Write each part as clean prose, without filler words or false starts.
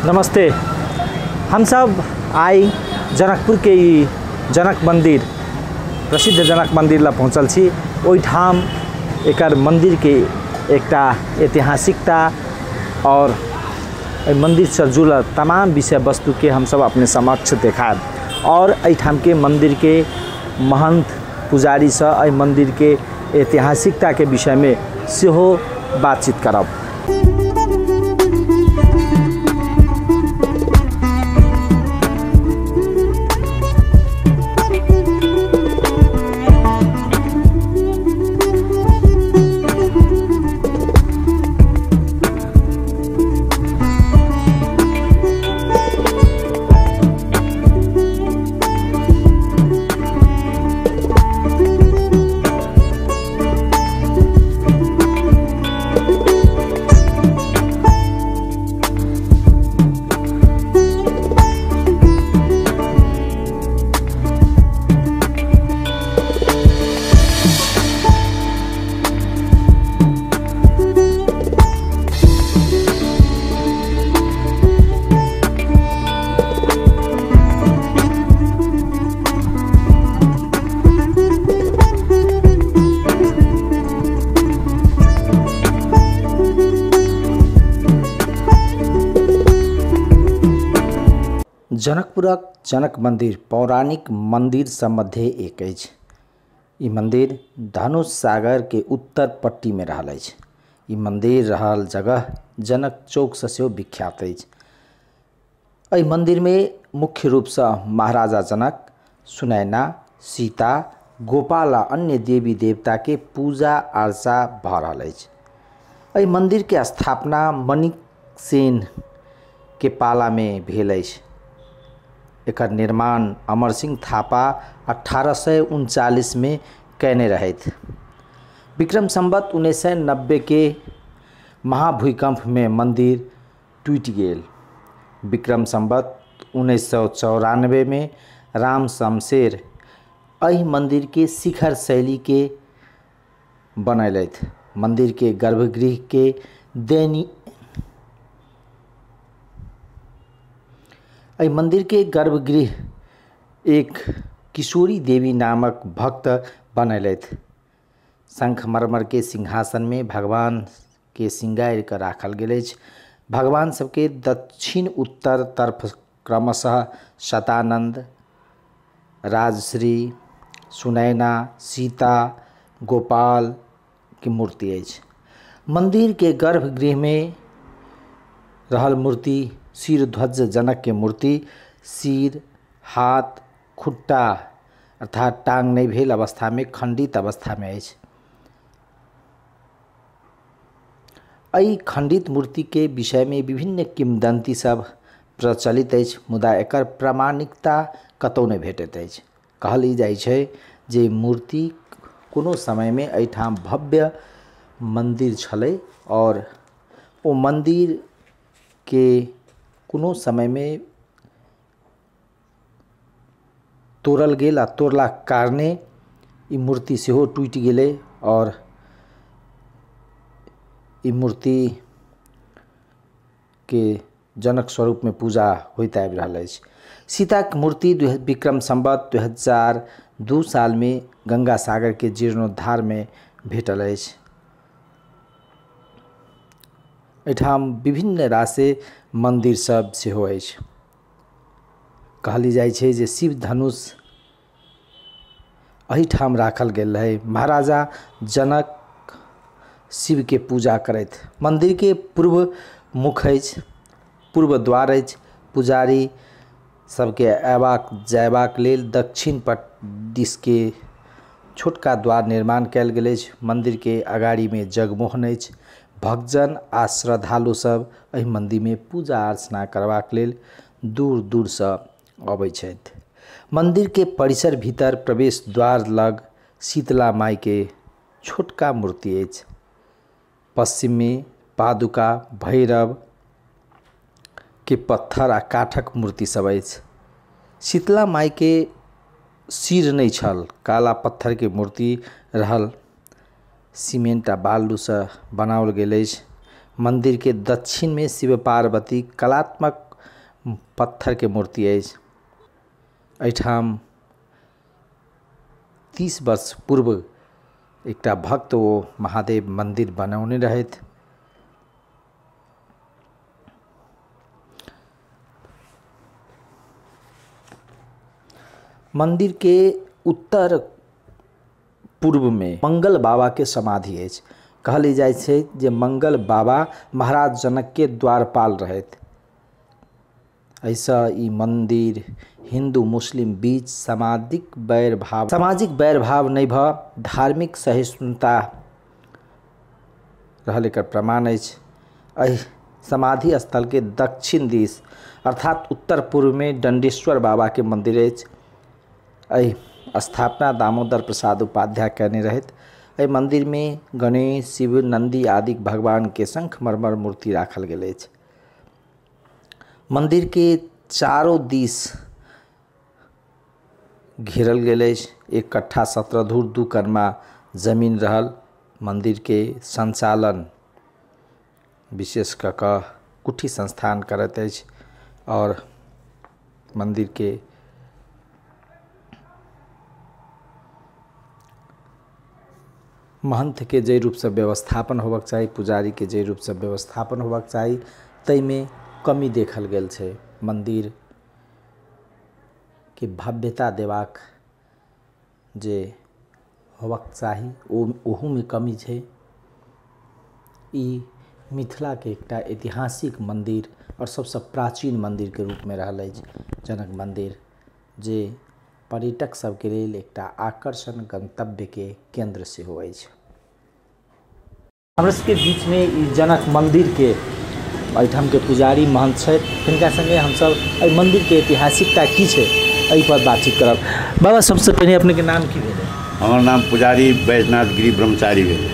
नमस्ते। हम सब आई जनकपुर के ई जनक मंदिर, प्रसिद्ध जनक मंदिर ला पहुँचल छी। ओहिठाम एकर मंदिर के एकटा ऐतिहासिकता और एहि मंदिर से जुड़ल तमाम विषय वस्तु के हम सब अपने समक्ष देखायब और एहिठाम के मंदिर के महंत पुजारी से एहि मंदिर के ऐतिहासिकता के विषय में सेहो बातचीत करब। जनकपुरक जनक मंदिर पौराणिक मंदिर सब मध्य एक अछि। ई मंदिर धनुष सागर के उत्तर पट्टी में रहल अछि। ई मंदिर रहल जगह जनक चौक से सेहो विख्यात अछि। एहि मंदिर में मुख्य रूप से महाराजा जनक, सुनैना, सीता, गोपाल आ अन्य देवी देवता के पूजा अर्चा भऽ रहल अछि। एहि मंदिर के स्थापना मणिक सेन के पाला में भेल अछि। एकर निर्माण अमर सिंह थापा 1839 में कयने रहथि। विक्रम संवत 1990 के महाभूकंप में मंदिर टूटि गेल। विक्रम संवत 1994 में राम शमशेर एहि मंदिर के शिखर शैली के बनैलथि। मंदिर के गर्भगृह के दैनी एहि मंदिर के गर्भगृह एक किशोरी देवी नामक भक्त बनैलथि। शंखमरमर के सिंहासन में भगवान के सिंगार के राखल गेल अछि। भगवान सबके दक्षिण उत्तर तरफ क्रमशः शतानंद, राजश्री, सुनैना, सीता, गोपाल के मूर्ति अछि। मंदिर के गर्भगृह में रहल मूर्ति सिरध्वज जनक के मूर्ति सिर, हाथ, खुट्टा अर्थात टांग नहीं भेल अवस्था में खंडित अवस्था में अछि। एहि खंडित मूर्ति के विषय में विभिन्न किंवदंती सब प्रचलित अछि, मुदा एकर प्रामाणिकता कतौ नहि भेटैत अछि। कहल ई जाइ छै जे मूर्ति कोनो समय में एहिठाम भव्य मंदिर छलै और ओ मंदिर के कोनो समय में तोड़ल गेल आ तोड़लाक कारणे ई मूर्ति सेहो टूटि गेलै और ई मूर्ति के जनक स्वरूप में पूजा होइत आबि रहल अछि। सीताक मूर्ति विक्रम संवत 2002 साल में गंगा सागर के जीर्णोद्धार में भेटल अछि। एहिठाम विभिन्न रासे मंदिर सब सेहो अछि। कहल जाइ छै जे शिव धनुष एहिठाम राखल गेल रहै। महाराजा जनक शिव के पूजा करैत। मंदिर के पूर्व मुख अछि, पूर्व द्वार अछि। पुजारी सबके अयबाक जयबाक लेल दक्षिण पट दिस के छोटका द्वार निर्माण कयल गेल अछि। मंदिर के अगाड़ी में जगमोहन अछि। भक्तजन आ श्रद्धालु सब एहि मंदिर में पूजा अर्चना करबाक लेल दूर दूर से अबै छथि। मंदिर के परिसर भीतर प्रवेश द्वार लग शीतला माई के छोटका मूर्ति अछि। पश्चिम में पादुका, भैरव के पत्थर आ काठक मूर्ति सब अछि। शीतला माई के सिर नहि छल, काला पत्थर के मूर्ति रहल। सीमेंट आ बालू से बनाओल गेल अछि। मंदिर के दक्षिण में शिव पार्वती कलात्मक पत्थरके मूर्ति अछि। एहिठाम 30 वर्ष पूर्व एकटा भक्त ओ महादेव मंदिर बनौने रहथि। मंदिर के उत्तर पूर्व में मंगल बाबा के समाधि अछि। कहल जाइ छै जे मंगल बाबा महाराज जनक के द्वारपाल रहथि। एहिसँ ई मंदिर हिंदू मुस्लिम बीच सामाजिक बैरभाव नहि भऽ धार्मिक सहिष्णुता रहल एकर प्रमाण अछि। एहि समाधि स्थल के दक्षिण दिस अर्थात उत्तर पूर्व में दंडेश्वर बाबा के मंदिर अछि। एहि स्थापना दामोदर प्रसाद उपाध्याय कयने रहथि। एहि मंदिर में गणेश, शिव, नंदी आदि भगवान के शंखमरमर मूर्ति राखल गेल अछि। मंदिर के चारों दिस घेरल गेल अछि। 1 कट्ठा 17 धूर 2 कनमा जमीन रहल। मंदिर के संचालन विशेष कऽ कऽ कुठी संस्थान करैत अछि और मंदिर के महंत के जाहि रूपसँ व्यवस्थापन होबाक चाही, पुजारी के जाहि रूपसँ व्यवस्थापन होबाक चाही, ताहिमे कमी देखल गेल छै। मंदिर के भव्यता देबाक जे होबाक चाही ओहूमे कमी छै। ई मिथिलाके एकटा ऐतिहासिक मंदिर और सबसँ प्राचीन मंदिरके रूपमे रहल अछि जनक मंदिर, जे पर्यटक सबके लेल एकटा आकर्षण गंतव्यके केंद्र सेहो अछि। हमरा सबके बीचमे ई जनक मंदिरके एहिठामके पुजारी महंत छथि, तिनका संगे हमसब एहि मंदिरके ऐतिहासिकता की छै एहि पर बातचीत करब। बाबा, सबसे पहिने अपनेके नाम की भेलै? हमर नाम पुजारी बैजनाथ गिरी ब्रह्मचारी भेलै।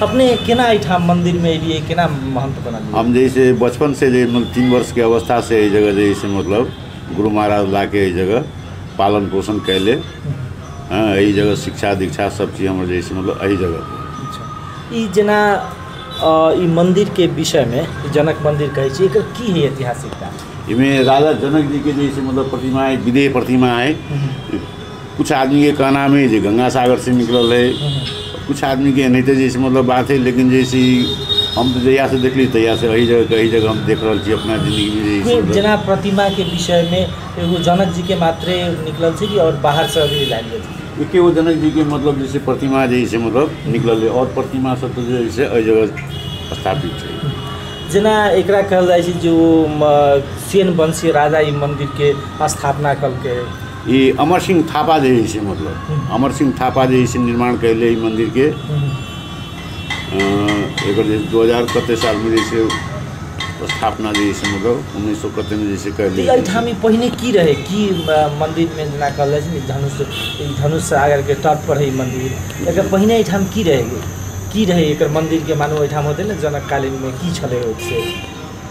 अपने केना एहिठाम मंदिरमे एलियै, केना महंत बनलियै? हम जैसे बचपन से जे मतलब 3 वर्ष के अवस्था से एहि जगह जैसे मतलब गुरु महाराज ला के एहि जगह पालन पोषण कैले। हाँ, एहि जगह शिक्षा दीक्षा सब चीज हमर जैसे मतलब एहि जगह। अच्छा, ई जेना ई मंदिर के विषय में जनक मंदिर कहै छी, एकर की है ऐतिहासिकता? इमे राजा जनक जी के जैसे मतलब प्रतिमा है, विदेह प्रतिमा है। कुछ आदमी के कहना में जे गंगा सागर से निकलल है, कुछ आदमी के एनाहिते जैसे मतलब बात है, लेकिन जैसे हम तो जहिया से देखली तहिया से एहि जगह एहि जगह हम देख रहल छी अपना जिंदगी में। जेना प्रतिमा के विषय में एगो जनक जी के मात्रे निकलल छै कि और बाहर से भी लायल गेल छै? एके जनक जी के मतलब जैसे प्रतिमा जैसे मतलब निकलल है और प्रतिमा सब तो जैसे एहि जगह स्थापित छै। जेना एकरा कहल जाइ छै जो सेन वंशीय राजा ई मंदिर के स्थापना कलकै, ई अमर सिंह थापा जे छै मतलब अमर सिंह थापा जे छै निर्माण कैले ई मंदिर के। एकर जे 2000 कते साल में जैसे स्थापना जे छै मतलब 1900 कते में जैसे कैले। एहिठाम ई पहिने की रहे, की मंदिर में जेना कहल जाइ छै धनुष, धनुष सागर के तट पर है ई मंदिर, एकर पहिने एहिठाम की रहे, की रहे एकर मंदिर के मानू एहिठाम होते ने जनककालीन में की छलै से?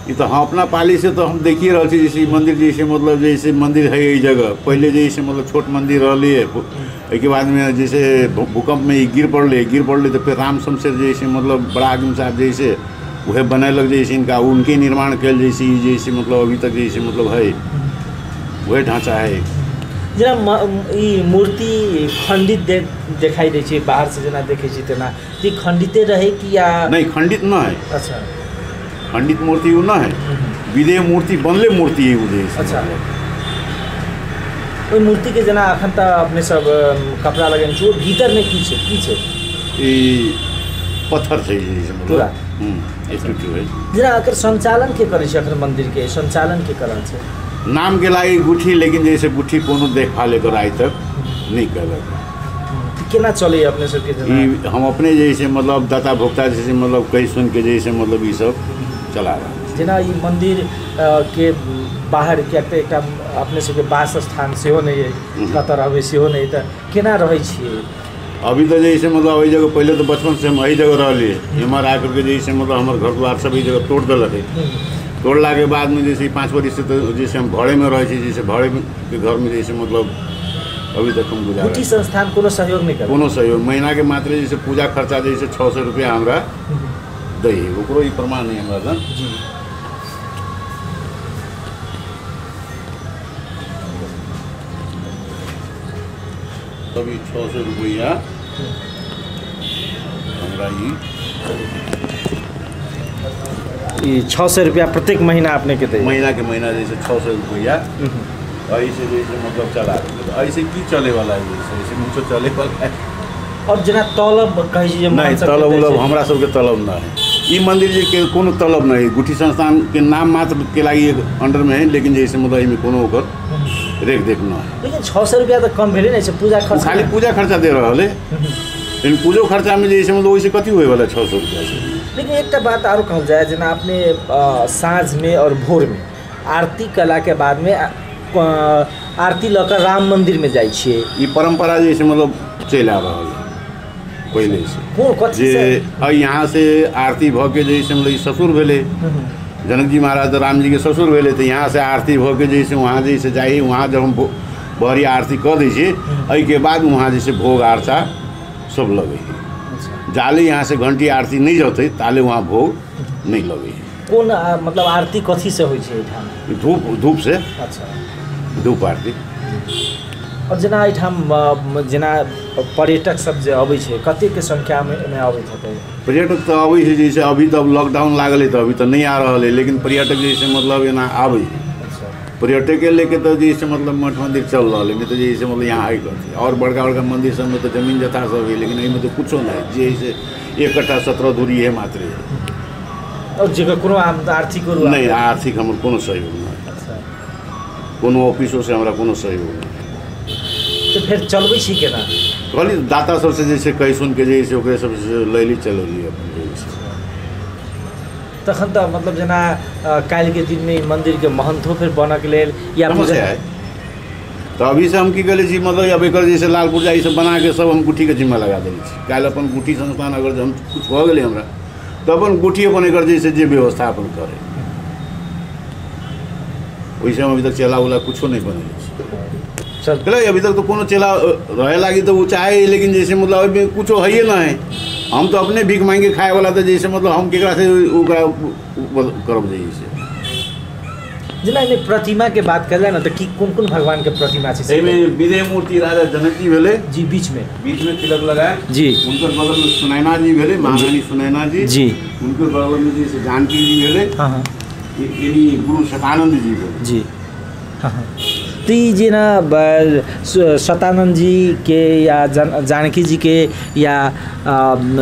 ई तो हम अपना पाली से तो हम देखिए रहल छी जैसे मंदिर जैसे मतलब जैसे मंदिर है एहि जगह पहले जैसे मतलब छोट मंदिर रहलै, एहिके बाद में जैसे भूकंप में गिर पड़लै, गिर पड़लै तो फिर राम शमशेर जैसे मतलब बड़ा आदमी साहब जैसे वह बनेलक जैसे इनका उनके निर्माण कैल जैसे जैसे मतलब अभी तक जैसे मतलब है वह ढांचा है। जेना ई मूर्ति खंडित देखाई दै छै बाहर से जेना देखै छी तेना, ई खंडिते रहे कि या नहीं? खंडित न है। अच्छा, खंडित मूर्ति वो न है, विदेह मूर्ति बनले मूर्ति है वो। अच्छा, ओहि मूर्ति के जेना अखन तऽ अपने सब कपड़ा लगेने छी, ओ भीतर में की छै, की छै? ई पत्थर छै पूरा। जेना एकर संचालन के करै छै, अखन मंदिर के संचालन के करल छै? नाम के लागी गुठी, लेकिन जैसे गुठी कोनो देखभाल एकर आइ तक नहीं कयलक। केना चलै अपने सबके? ई हम अपने जैसे मतलब दाता भोक्ता जैसे मतलब कही सुन के जैसे मतलब ई सब चला रहा। जेना ई मंदिर के बाहर किएक तऽ एकटा अपने सबके वास स्थान सेहो नहि अइ, कतऽ रहबै सेहो नहि, तऽ केना रहै छियै अभी? तो जैसे मतलब एहि जगह पहले तो बचपन से हम एहि जगह रहलियै, एम्हर आ करके जैसे मतलब हमर घर द्वार सब एहि जगह तोड़ देलक। तोड़ला के बाद में जैसे 5 बरिस से तो जैसे हम भाड़े में रहे छी, जैसे भाड़े के घर में जैसे मतलब अभी तक हम गुजारा। गुठी संस्थान कोनो सहयोग नहीं करे? कोनो सहयोग, महीना के मात्र जैसे पूजा खर्चा जैसे 600 रुपया हमरा दै है, ओकरो ई प्रमाण नहीं हमरा जी। तब ई 600 रुपैआ हमरा ई 600 रुपया प्रत्येक महीना अपने के दै, महीना के महीना जैसे 600 रुपया ऐसे जैसे मतलब चला। ऐसे की चले वाला है, जैसे ऐसे कुछो चले वाला है। और जेना तलब कहै छी जे नहीं, तलब उलब हमरा सबके तलब ना है। ई मंदिर जे के कोनो तलब नहीं है, गुठी संस्थान के नाम मात्र के लागि एक अंडर में है, लेकिन जैसे मतलब एहिमे कोनो ओकर रेख देख ना है। लेकिन 600 रुपया तो कम भेलै ने, पूजा खर्चा खाली पूजा खर्चा दे रहल है, लेकिन पूजो खर्चा में जैसे मतलब ओहिसे कथी होय वाला 600 रुपया से। लेकिन एकटा बात आरो कहल जाए, जेना अपने साँझ में और भोर में आरती कला के बाद में आरती लऽ कऽ राम मंदिर में जाइ छियै, ई परंपरा जैसे मतलब चलि आ रहल है पहले से। जे यहाँ से आरती भऽ के जैसे मतलब ससुर भेलै, जनक जी महाराज तऽ राम जी के ससुर भेलै, तऽ यहाँ से आरती भऽ के जैसे वहाँ जैसे जाइ, वहाँ जब हम बहरी आरती कऽ दै छियै, एहिके बाद वहाँ जैसे भोग आरचा सब लगै है। जाले यहाँ से घंटी आरती नहीं जतै ताले वहाँ भोग नहीं लगै है। कोन मतलब आरती कथी से होइ छै एहिठाम? धूप, धूप से। अच्छा, धूप आरती। और जेना एहिठाम जेना पर्यटक सब जे अबै छै, कतेक संख्यामे एहिमे अबैत हेतै? पर्यटक तऽ अबै छै, जैसे अभी तऽ लॉकडाउन लागल है तऽ अभी तऽ नहीं आ रहल है, लेकिन पर्यटक जैसे मतलब एना आबै है। पर्यटक के लेके तो जैसे मतलब मठ मंदिर चल रहा है, नहीं तो जैसे मतलब यहाँ आई करती। और बड़का बड़का मंदिर सब में तो जमीन जथा सब है, लेकिन एहिमे तो कुछो नहीं, जैसे 1 कट्ठा 17 दूरी है मात्र है। और जगह कोनो आर्थिक नहीं, आर्थिक हमर कोनो सहयोग नहीं, कोनो ऑफिसो से हमरा कोनो सहयोग नहीं। तो फिर चलबै छी केना? कहली दाता सबसे जैसे कही सुन के जैसे ओकरे सबसे लैली चलैली अपन जैसे। तखन तऽ मतलब जेना काल्हिके दिनमे मंदिर के महंथो फिर बनऽ के लेल या समस्या है, तो अभी से हम की कहले छी मतलब अब एकर जैसे लाल पुर्जा ई सब बना के सब हम गुठी के जिम्मा लगा देले छी। काल्हि अपन गुठी संस्थान अगर हम कुछ भऽ गेलै हमरा तऽ अपन गुठी अपन एकर जैसे जे व्यवस्था अपन करे, ओहिसे हम अभी तक चेला उला कुछो नहीं बनेले छी। चल अभी तक तो कोनो चेला रहे लागी तो वो चाहे, लेकिन जैसे मतलब अभी कुछो है ना है, हम तो अपने भीख मांग के खाए वाला, तो जैसे मतलब हम केकरा से ओकरा करब जैसे। जेना एहिमे प्रतिमा के बात कयल जाय ने तऽ की कोन कोन भगवान के प्रतिमा छै? एहिमे विजय मूर्ति राजा जनक जी भेलै जी, बीच में तिलक लगाए जी, उनकर बगल में सुनैना जी भेलै, महारानी सुनैना जी जी, उनकर बगल में जैसे जानकी जी भेलै, हाँ हाँ, यानी गुरु शतानंद जी भेलै जी, हाँ हाँ। तो ई जेना शतानंद जी के या जानकी जी के या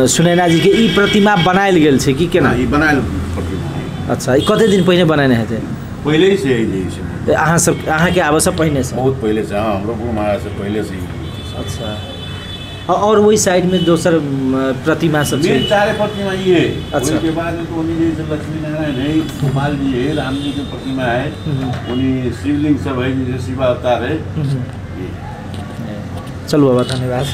सुनैना जी के ई प्रतिमा बनायल गेल छै कि केना? ई बनायल प्रतिमा। अच्छा, ई कते दिन पहिने बनेने हेतै? पहले से है, अहाँ सब अहाँके आबऽ से पहिने से? बहुत पहले से, हाँ, हमरो गुरु महाराज से पहले से ही। अच्छा, और वही साइड में दोसर प्रतिमा सब छै? चारे प्रतिमा ये है। अच्छा, उसके बाद में तो उन्हीं जैसे लक्ष्मी नारायण है, गोपाल जी है, राम जी की प्रतिमा है, उन्हीं शिवलिंग सब है, जैसे शिवा अवतार है। चलू बाबा, धन्यवाद।